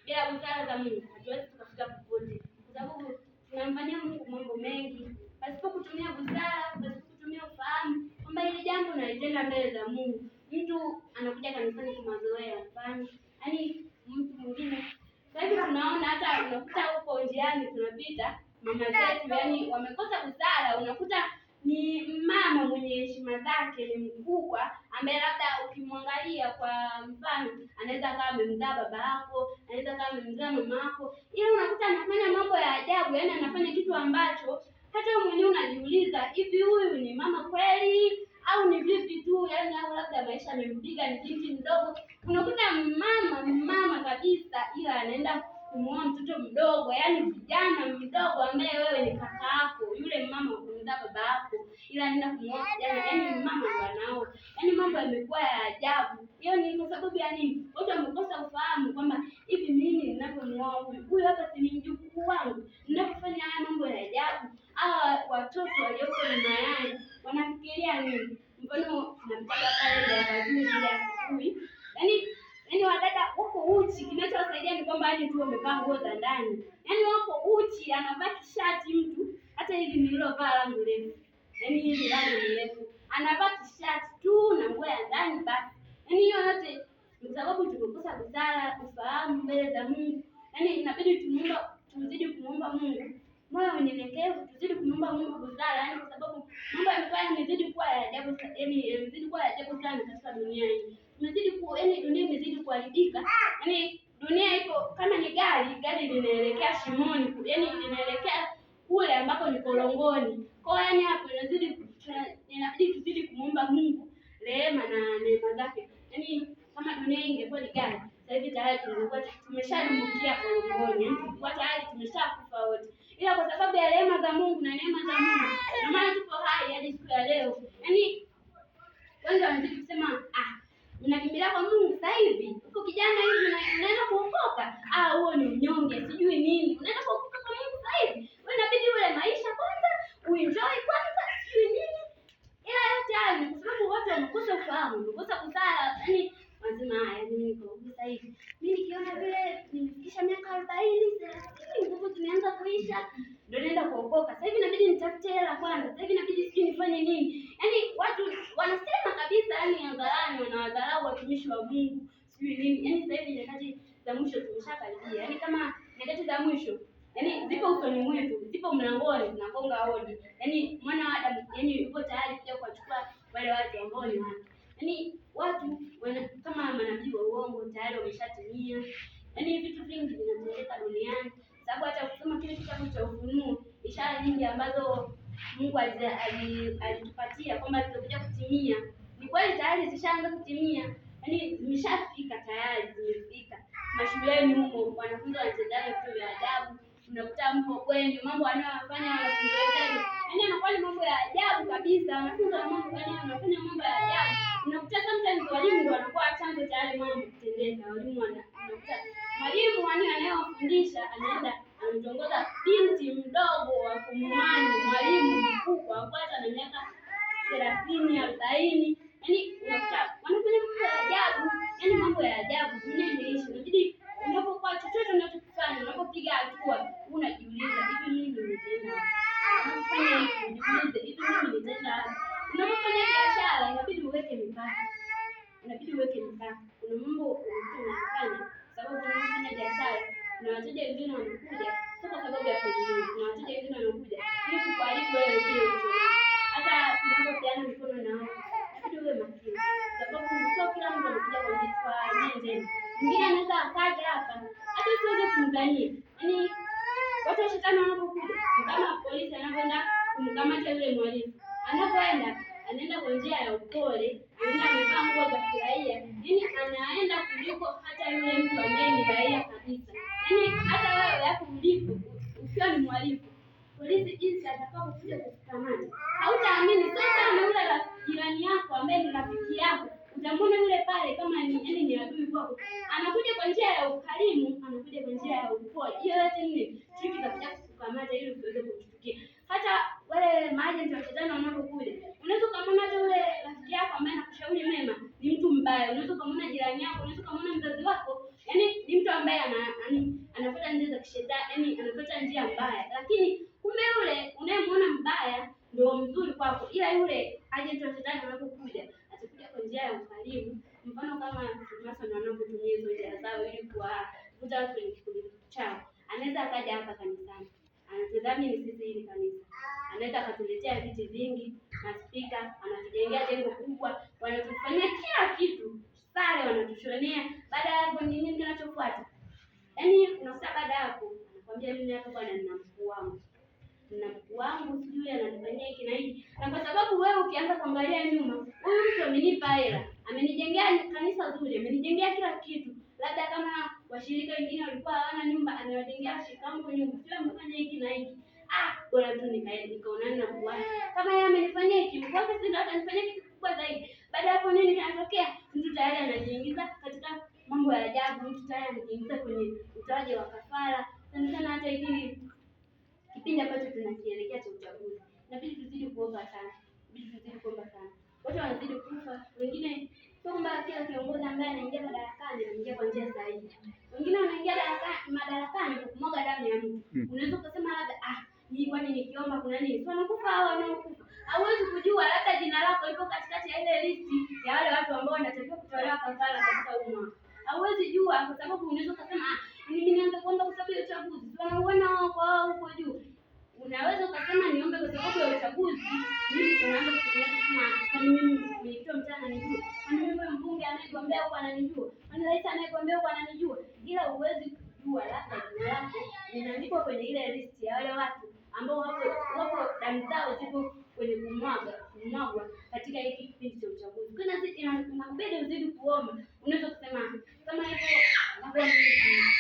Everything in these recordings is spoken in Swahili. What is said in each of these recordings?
Bila busara za Mungu hatuwezi tukafika popote, kwa sababu tunamfanyia Mungu mambo mengi pasipo kutumia busara, pasipo kutumia ufahamu kwamba hili jambo nalitenda mbele za Mungu. Mtu anakuja kanisani kwa mazoea, mfano yaani mtu mwingine sasa hivi tunaona hata unakuta huko njiani tunapita mama zetu, yani wamekosa busara. Unakuta ni mama mwenye heshima zake, ni mkubwa ambaye labda ukimwangalia kwa mfano anaweza akawa amemzaa baba yako, anaweza akawa amemzaa mama yako, ila unakuta anafanya mambo ya ajabu, yani anafanya kitu ambacho hata wewe mwenyewe unajiuliza, hivi huyu ni mama kweli au ni vipi tu, yani au labda maisha amempiga, ni binti mdogo. Unakuta mama mama kabisa, ila anaenda kumuoa mtoto mdogo, yani kijana mdogo ambaye wewe ni kaka yako, yule mama wa kumzaa baba yako, ila anaenda kumuoa kijana, yani mama ndo anaoa. Yani mambo yamekuwa ya ajabu. Hiyo ni kwa sababu ya nini? Watu wamekosa ufahamu kwamba hivi mimi ninavyomuoa huyu huyu hapa si ni mjukuu wangu, ninapofanya haya mambo ya ajabu, hawa watoto walioko nyuma yangu wanafikiria nini? Mfano tunamtaga pale ya wazuri ile asubuhi, yaani yaani wadada wako uchi, kinachowasaidia ni kwamba yani tu wamevaa nguo za ndani, yaani wako uchi, anavaa kishati mtu, hata hili nililovaa langu refu, yaani hili langu ni refu, anavaa kishati tu na nguo ya ndani basi. Yaani hiyo yote ni sababu tumekosa busara, ufahamu mbele za Mungu. Yaani inabidi tumuomba, tuzidi kumuomba Mungu moyo unyenyekevu, tuzidi kumuomba Mungu busara, yaani kwa sababu mambo yamekuwa yamezidi kuwa ya ajabu, yaani yamezidi kuwa ya ajabu sana katika dunia hii. Tumezidi ku, yaani dunia imezidi kuharibika. Yaani dunia ipo kama ni gari, gari linaelekea shimoni, yaani linaelekea kule ambako ni korongoni. Kwa hiyo yaani hapo inazidi inabidi tuzidi kumuomba Mungu rehema na neema zake. Yaani kama dunia hii ingekuwa ni gari, sasa hivi tayari tungekuwa tumeshadumbukia korongoni, yaani tungekuwa tayari tumeshakufa wote. Ila kwa sababu ya rehema za Mungu na neema za Mungu, ndio maana tupo hai hadi siku ya leo. Yaani wengi wanazidi kusema ah, unakimbilia kwa Mungu sasa hivi, uko kijana hivi unaenda kuokoka, ah, huo ni unyonge, sijui nini, unaenda kuokoka kwa Mungu sasa hivi, wewe inabidi ule maisha kwanza, uenjoy kwanza, sijui nini. Ila yote hayo ni kwa sababu watu wamekosa ufahamu, wamekosa busara, yaani wanasema haya, mimi niko huku sasa hivi, mimi nikiona vile nimefikisha miaka 40, 30, nguvu zimeanza kuisha, ndio naenda kuokoka. Sasa hivi inabidi nitafute hela kwanza, sasa hivi inabidi sijui nifanye nini. Yaani watu wanasema kabisa, yaani hadharani wanawadharau watumishi wa Mungu, sijui nini. Yaani sasa hivi nyakati za mwisho tumeshakaribia, yaani kama nyakati za mwisho yaani zipo usoni mwetu, zipo mlangoni, zinagonga hodi. Yaani mwana wa Adamu yaani yupo tayari kuja kuwachukua wale watu ambao ni wake. Yaani watu wana, kama manabii wa uongo tayari wameshatimia. Yaani vitu vingi vinatendeka duniani, sababu hata ukisoma kile kitabu cha Ufunuo, ishara nyingi ambazo Mungu alitupatia kwamba zitakuja kutimia, ni kweli tayari zishaanza kutimia, yaani zimeshafika tayari, zimefika mashuleni humo, wanafunzi wanatendaga vitu vya ajabu. Unakuta mpo bweni, mambo wanayofanya wanafunzi wenzenu, yaani yanakuwa ni mambo ya ajabu kabisa. Wanafunzi wa mambo yaani wanafanya mambo ya ajabu. Unakuta sometimes walimu ndio wanakuwa chanzo cha yale mambo kutendeka. Walimu wana unakuta mwalimu yani anayewafundisha anaenda anamtongoza binti mdogo wa form one, mwalimu mkubwa hata na miaka 30, 40, yaani unakuta wanafanya mambo ya ajabu, yaani mambo ya ajabu. Dunia imeisha, inabidi unapokuwa chochote unachokifanya, unapopiga hatua, unajiuliza hivi mimi nitaenda wapi? Unapofanya hivi ujiulize hivi mimi nitaenda wapi? Unapofanya biashara inabidi uweke mipaka, inabidi uweke mipaka. Kuna mambo unakuta unayafanya sababu unafanya biashara, kuna wateja wengine wanakuja sio kwa sababu ya kununua, kuna wateja wengine wanakuja ili kukuharibu wewe kile ulicho nacho. Hata tunapopeana mikono na watu inabidi uwe makini, sababu sio kila mtu anakuja kwa nia njema. Mwingine anaweza akaja hapa hata usiweze kumdhania. Yaani watu wa shetani wanapokuja ni kama polisi anavyoenda kumkamata yule mhalifu, anapoenda anaenda kwa njia ya upole, anaenda amevaa nguo za kiraia, yaani anaenda kuliko hata yule mtu ambaye ni raia kabisa. Yaani hata wewe hapo ulipo ukiwa ni mhalifu, polisi jinsi atakapokuja kukukamata hautaamini. Sio kama yule jirani yako ambaye ni rafiki yako, utamwona yule pale kama ni yaani ni adui kwako. Anakuja kwa njia ya ukarimu, anakuja kwa njia ya upole. Hiyo yote ni triki za kuja kukukamata ili usiweze kumshtukia. Hata wale maajenti wa shetani wanapokuja, unaweza ukamwona hata yule rafiki yako ambaye anakushauri mema ni mtu mbaya. Unaweza ukamwona jirani yako, unaweza ukamwona mzazi wako, yaani ni mtu ambaye ana kishetani, anafuata njia za kishetani, yani anafuata njia mbaya. Lakini kumbe yule unayemuona mbaya ndio mzuri kwako, ila yule agent wa shetani anapokuja atakuja kwa njia ya ukarimu. Mfano kama Freemason wanavyotumia hizo njia zao ili kuwavuta watu kwenye kikundi chao. Anaweza akaja hapa kanisani, anatudhamini sisi hili kanisa, anaweza akatuletea viti vingi, maspika, anatujengea jengo kubwa, wanatufanyia kila kitu, sare wanatushonea. Baada ya hapo ni nini kinachofuata? Yaani unakuta baada ya hapo anakwambia mimi hapa bwana nina mkuu wangu, nina mkuu wangu sijui ananifanyia hiki na hiki. Na kwa sababu wewe ukianza kuangalia nyuma, huyu mtu amenipa hela, amenijengea kanisa zuri, amenijengea kila kitu. Labda kama washirika wengine walikuwa hawana nyumba, amewajengea washirika wangu nyumba, sio amefanya hiki na hiki. Ah, bora tu nikaonana na mkuu wake. Kama yeye amenifanyia hiki, mkuu wake si ndio atanifanyia kitu kikubwa zaidi. Baada ya hapo nini kinatokea? Mtu tayari anajiingiza katika mambo ya ajabu, mtu tayari anajiingiza kwenye utoaji wa kafara. Sana sana hata hiki kipindi ambacho tunakielekea cha uchaguzi, inabidi tuzidi kuomba sana, inabidi tuzidi kuomba sana. Watu wanazidi kufa, wengine sio kwamba kila kiongozi ambaye anaingia madarakani anaingia kwa njia sahihi. Wengine wanaingia madarakani kwa kumwaga damu ya mtu. Unaweza kusema labda ni kwani nikiomba kuna nini? Si wanakufa hao wanaokufa. Hauwezi kujua labda jina lako lipo katikati ya ile listi ya wale watu ambao wanatakiwa kutolewa kafara katika huu mwaka. Hauwezi jua kwa sababu unaweza kusema mimi nianze kuomba kwa sababu ya uchaguzi. Si wanauona wao kwa wao huko juu. Unaweza ukasema niombe kwa sababu ya uchaguzi, mimi unaanza kusema kwani mimi mwenyekiti wa mtaa ananijua, kwani mimi mbunge anayegombea huko ananijua, kwani rais anayegombea huko ananijua, ila huwezi kujua labda jina lako linaandikwa kwenye ile listi ya wale watu ambao wapo damu zao zipo kwenye kumwagwa katika hiki kipindi cha uchaguzi. Kwa hiyo inabidi uzidi kuomba. Unaweza kusema kama hivyo nakuwa mimi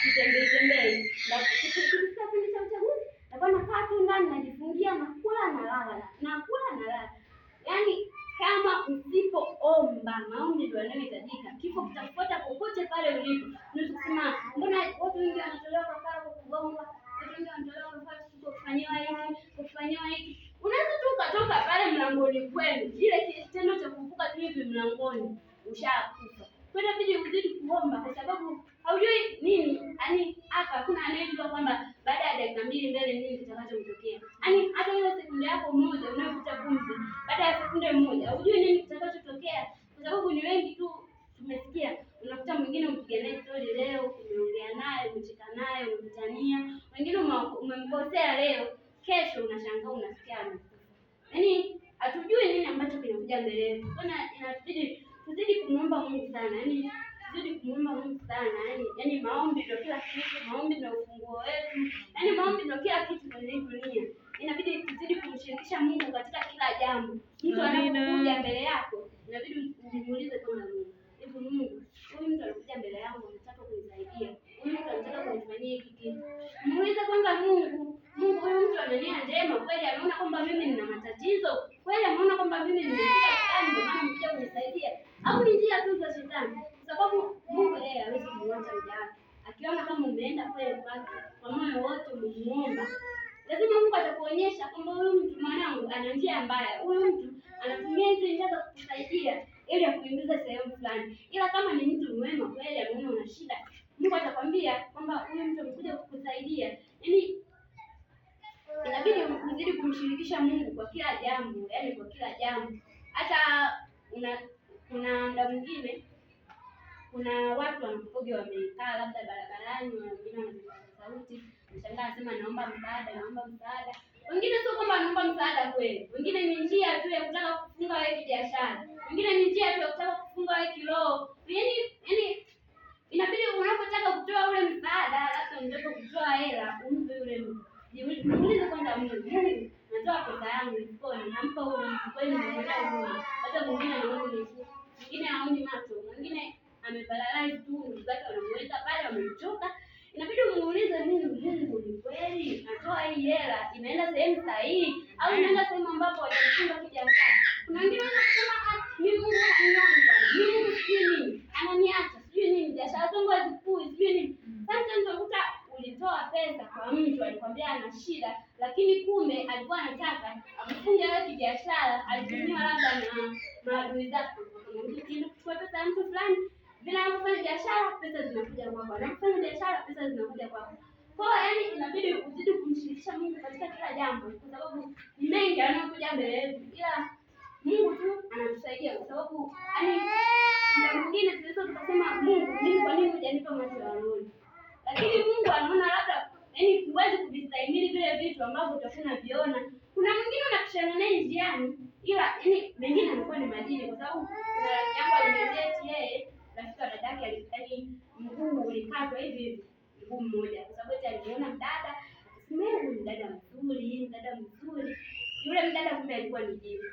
sitembei tembei, na kipindi cha uchaguzi nakuwa nakaa tu ndani najifungia, nakula nalala, nakula nalala. Yaani kama usipoomba, maombi ndio yanayohitajika. Kifo kitakufuata popote pale ulipo. Unaweza kusema mbona watu wengi wanatolewa kafara kwa kugongwa, watu wengi wanatolewa kafara kwa kufanyiwa hiki, kufanyiwa hiki. Unaweza tu ukatoka pale mlangoni kwenu, ile kitendo cha kuvuka tu hivi mlangoni ushakufa. Kwa hiyo inabidi uzidi kuomba kwa sababu haujui nini, yaani hapa hakuna anayejua kwamba baada ya dakika 2 mbele nini kitakachotokea. Yaani hata ile sekunde yako moja unayovuta pumzi, baada ya sekunde moja hujui nini kitakachotokea, kwa sababu ni wengi tu tumesikia. Unakuta mwingine umepiga naye story leo, umeongea naye, umecheka naye, umemtania, wengine umemkosea leo, kesho unashangaa unasikia amekufa. Yaani hatujui nini ambacho kinakuja mbele yetu. Kwa hiyo inabidi tuzidi kumuomba Mungu sana. Yaani tuzidi kumuomba Mungu sana. Yaani maombi ndio kila kitu, maombi ndio ufunguo wetu. Yaani maombi ndio kila kitu kwenye hii dunia. Inabidi tuzidi kumshirikisha Mungu katika kila jambo. Mtu anapokuja mbele yako, inabidi umuulize kama Mungu. Hebu Mungu, huyu mtu anakuja mbele yangu anataka kunisaidia. Huyu mtu anataka kunifanyia hiki kitu. Muulize kwanza Mungu. Mungu, huyu mtu ana nia njema kweli, ameona kwamba mimi nina matatizo, kweli ameona kwamba mimi nimefika fulani, ndio maana amekuja kunisaidia, au ni njia tu za shetani? Kwa sababu Mungu yeye hawezi kumwacha mja wake. Akiona kama umeenda kweli kwake kwa moyo wote umemuomba, lazima Mungu atakuonyesha kwamba huyu mtu mwanangu ana njia mbaya, huyu mtu anatumia hizi njia za kukusaidia ili akuingize sehemu fulani. Ila kama ni mtu mwema kweli, ameona una shida, Mungu atakwambia kwamba huyu mtu amekuja kukusaidia. Yaani inabidi uzidi kumshirikisha Mungu kwa kila jambo, yaani kwa kila jambo. Hata kuna muda mwingine kuna watu wanakuja wamekaa labda barabarani, wengine wanapiga sauti, mshangaa anasema naomba msaada, naomba msaada. Wengine sio kwamba wanaomba msaada kweli, wengine ni njia tu ya kutaka kufunga wewe kibiashara, wengine ni njia tu ya kutaka kufunga wewe kiroho. Yaani inabidi unapotaka kutoa ule msaada, labda unataka kutoa hela, umpe yule mtu. Muulize kwanza Mungu, Mungu, natoa pesa yangu mfukoni, nampa huyu mtu kweli nimemwonea huruma. Hata mwingine anaona mifuko, mwingine haoni macho, mwingine ameparalyze tu, ndugu zake wanamuweka pale wamemchoka. Inabidi umuulize Mungu, Mungu ni kweli natoa hii hela inaenda sehemu sahihi au inaenda sehemu ambapo wajamfunga kibiashara? Kuna wengine wanaweza kusema mimi Mungu ananiona, mimi Mungu sijui nini, ananiacha, sijui nini, biashara zangu hazikui, sijui nini. Sometimes unakuta ulitoa pesa kwa mtu alikwambia ana shida, lakini kumbe alikuwa anataka akufunge wewe kibiashara, alitumiwa labda na maadui zako. Ukienda kuchukua pesa ya mtu fulani, Vile anavyofanya biashara pesa zinakuja kwako, anapofanya biashara pesa zinakuja kwako. Kwa hiyo yani inabidi uzidi kumshirikisha Mungu katika kila jambo, kwa sababu ni mengi yanayokuja mbele yetu, ila Mungu tu anatusaidia, kwa sababu yani muda mwingine tunaweza tukasema Mungu, mimi kwa nini hujanipa macho ya rohoni? Lakini Mungu anaona labda yani huwezi kuvistahimili vile vitu ambavyo utakuwa unaviona. Kuna mwingine unapishana naye njiani, ila yani mengine anakuwa ni majini, kwa sababu kuna rafiki yangu aliniambia eti yeye rafiki wa dadake yaani mguu ulikatwa hivi hivi, mguu mmoja, kwa sababu eti alimuona mdada akasema huyu mdada mzuri, mdada mzuri. Yule mdada kumbe alikuwa ni jini.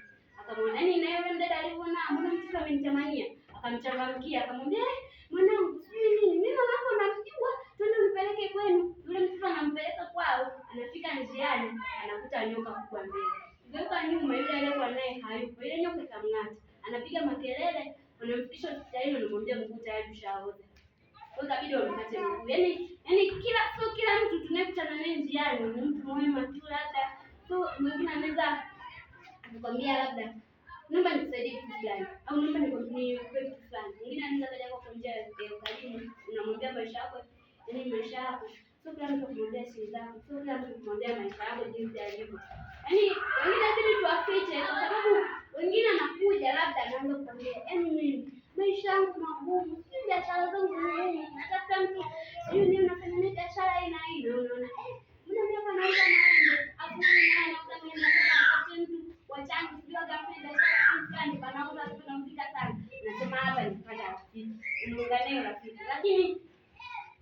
Akamwona yani, na yule mdada alivyoona mbona mtoto amenitamania, akamchangamkia, akamwambia mwanangu, sijui nini, mimi mama yako namjua, twende unipeleke kwenu. Yule mtoto anampeleka kwao, anafika njiani anakuta nyoka kubwa mbele. Geuka nyuma, yule aliyekuwa naye hayupo, ile nyoka ikamng'ata, anapiga makelele, wanamfikisha hospitalini, wanamwambia mguu tayari ushaoza. Kwa hiyo ikabidi wamkate mguu. Yaani kila sio kila mtu tunayekutana naye njiani ni mtu mwema tu, labda so mwingine anaweza kukwambia labda naomba nikusaidie kitu fulani au naomba nikupe kitu fulani. Mwingine anaweza kaja kwa njia ya ukarimu, unamwambia maisha yako, yaani maisha yako. Sio kila mtu kumwambia siri zako, sio kila mtu kumwambia maisha yako jinsi yalivyo. Yaani wengine inabidi tuwafiche, kwa sababu wengine anakuja labda anaanza kukwambia yaani mimi maisha yangu magumu, sijui biashara zangu ngumu, natafuta mtu sijui nini, nafanya nini biashara aina hii, na unaona mbona mimi hapa nauza maembe, afu huyu naye anauza maembe, nataka nitafute mtu wa changu, sijui akafanya biashara fulani, panauza tunauzika sana, nasema hapa nikipata rafiki, unaunga naye rafiki, lakini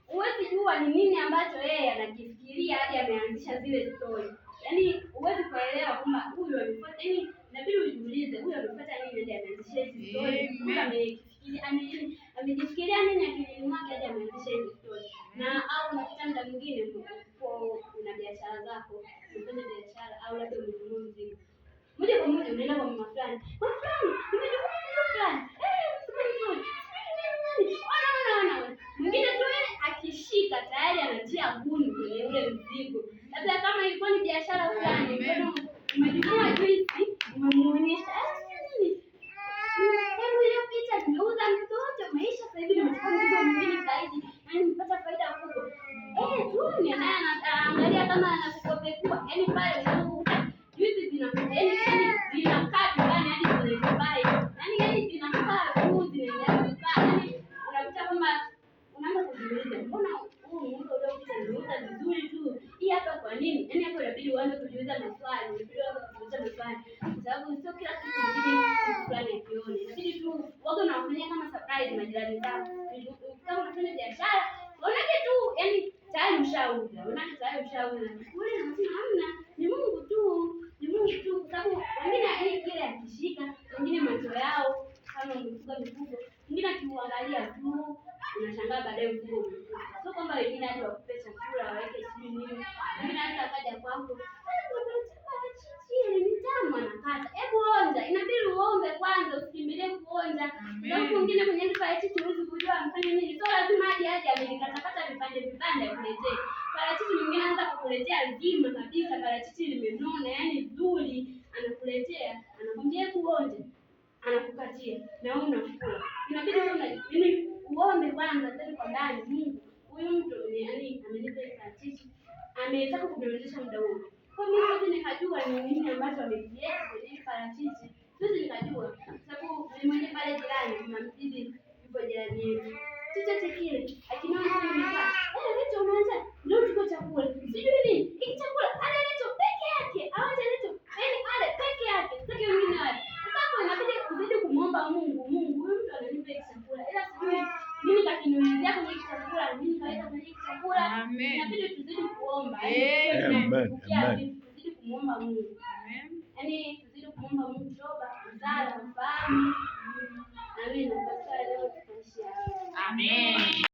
huwezi jua ni nini ambacho yeye anakifikiria hadi ameanzisha zile story. Yaani huwezi kuelewa kwamba huyu amefuata, yaani inabidi ujiulize huyu amefuata nini hadi ameanzisha hizi story. Huyu amekifikiria amejifikiria nini akilini mwake hadi ameanzisha hizi story. Na au unakuta muda mwingine uko una biashara zako, unafanya biashara au labda umenunua mzigo. Moja kwa moja unaenda kwa mama fulani. Mama fulani, nimechukua mzigo fulani. Mzigo mzuri. Nini? Ona. Mwingine tu yule akishika tayari anatia guni kwenye ule mzigo. Labda kama ilikuwa ni biashara fulani, mfano umechukua juisi, umemuonyesha, nini? Hebu iliyopita nimeuza mzigo wote umeisha, sasa hivi nimechukua mzigo mwingine zaidi na nimepata faida kubwa. Tuone naye anaangalia kama anakukopekua. Yaani pale unapokuta juisi zinakuja, yaani zinakaa dukani hadi zinaexpire. Yaani zinakaa tu zinaendelea kukaa. Yaani unakuta kwamba unaanza kujiuliza mbona huu muundo uliopita nimeuza vizuri tu, hii hapa kwa nini? Yaani hapo inabidi uanze kujiuliza maswali, inabidi uanze kujiuliza maswali, kwa sababu sio kila kitu inabidi mtu fulani akione. Inabidi tu waga unawafanyia kama surprise majirani zako. Kama unafanya biashara, unaje tu yani tayari ushauza, unaje tayari ushauza. Ule anasema hamna, ni Mungu tu, ni Mungu tu, kwa sababu wengine yani kile akishika, wengine macho yao kama umefuga mifugo, mwingine akiuangalia tu unashangaa baadaye mfugo umekufa. Sio kwamba wengine hadi wakupe chakula waweke sijui nini. Mwingine hata akaja kwako, parachichi ni tamu, anakata. Hebu onja, inabidi uombe kwanza, usikimbilie kuonja. Sababu mwingine kwenye ile parachichi huwezi kujua amfanye nini. Sio lazima hadi aje amelikatakata vipande vipande akuletee. Parachichi mwingine anaanza kukuletea nzima kabisa, parachichi limenona, yani zuri, anakuletea, anakwambia hebu onja, anakukatia na wewe unakula. Inabidi wewe yaani uombe kwanza tena kwa ndani, Mungu, huyu mtu yaani amenipa ile parachichi, ametaka kuniwezesha muda huu. Kwa mimi siwezi nikajua ni nini ambacho amekiweka kwenye ile parachichi. Siwezi nikajua sababu mimi mwenyewe pale jirani kuna mbibi yupo jirani yetu. Chochote kile akiniona kama nimekaa, leta unaanza leo tuko chakula. Sijui nini, hiki chakula ale leto peke yake, awache leto, yaani ale peke yake, sitaki wengine wale. Sasa hapo inabidi uzidi kumuomba Mungu, Mungu huyu mtu ananipa hiki chakula. Ila sijui nini kakiniulizia kwenye hiki chakula, nini kaweka kwenye hiki chakula. Inabidi tuzidi kuomba. Amen. Tuzidi kumuomba Mungu. Yaani tuzidi kumuomba Mungu toba, busara, ufahamu. Amina. Kwa leo tutaishia. Amen.